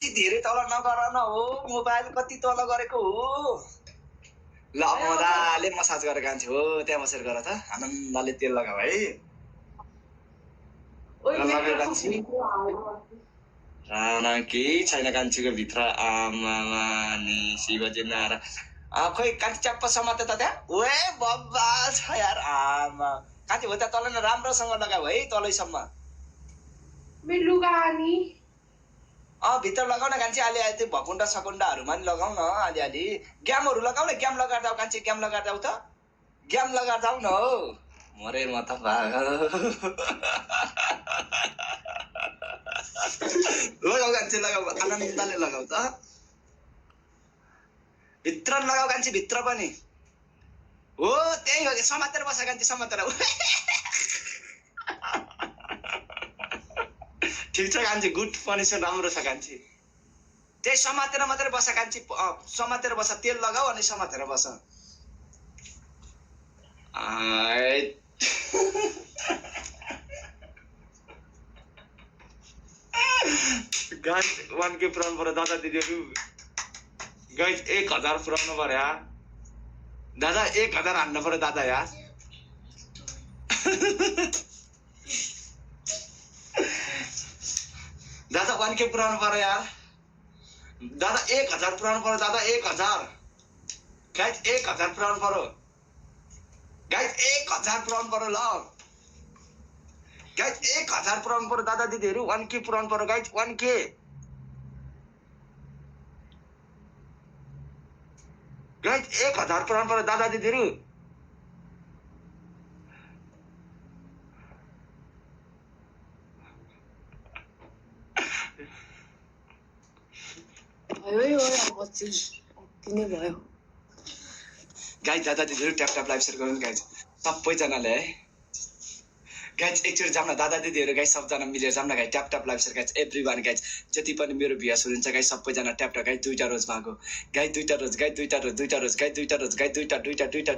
धेरै तल नगर न हो मोबाइल कति तल गरेको हो ल मजाले मसाज गरेर कान्छे हो त्यहाँ बसेर गर त आनन्दले तेल लगाऊ है लगाऊ कान्छी राणा केही छैन कान्छीको भित्र आमामा नि शिवजी नारायण खोइ कान्छी च्याप्प समाते त त्यहाँ ओए बब्बा छ यार आमा कान्छी हो त्यहाँ तल न राम्रोसँग लगाऊ है तलैसम्म मेरो लुगा नि भित्र लगाऊ न कान्छी अलि त्यो भकुन्डा सकुन्डाहरूमा नि लगाऊ न अलि ग्यामहरू लगाऊ न ग्याम लगाएर जाऊ कान्छी ग्याम लगाएर जाऊ त ग्याम लगाएर जाऊ न हो मरे म त लगाऊ कान्छी लगाऊ आनन्दले लगाऊ त भित्र लगाऊ कान्छी भित्र पनि हो त्यही हो समातेर बस कान्छी समातेर ठिक छ कान्छी गुड पनिसमेन्ट राम्रो छ कान्छी त्यही समातेर मात्रै बस कान्छी समातेर बस तेल लगाऊ अनि समातेर बस गाइस 1K पुराउनु पर्यो दादा दिदीहरू गाइस 1000 पुराउनु पर्यो यार दादा 1000 हान्नु पर्यो दादा यार दादा 1K पुराउनु पर्यो यार दादा 1000 पुराउनु पर्यो दादा 1000 गाइस 1000 पुराउनु पर्यो गाइस 1000 पुराउनु पर्यो ल गाइस 1000 पुराउनु पर्यो दादा दिदीहरू 1K पुराउनु पर्यो गाइस 1K गाइस 1000 पुराउनु पर्यो दादा दिदीहरू भयो गाइस दादा दिदीहरू ट्याप ट्याप लाइभ सेयर गर्नु गाइस सबैजनाले है गाइस एकचोटि जाम न दादा दिदीहरू गाइस सबजना मिलेर जाम न guys tap tap live share guys everyone guys जति पनि मेरो भ्युअर्स हुनुहुन्छ गाइस सबैजना ट्याप ट्याप गाइस 2टा रोज मागो गाइस 2टा रोज गाइस 2टा रोज 2टा रोज गाइस 2टा रोज गाइस 2टा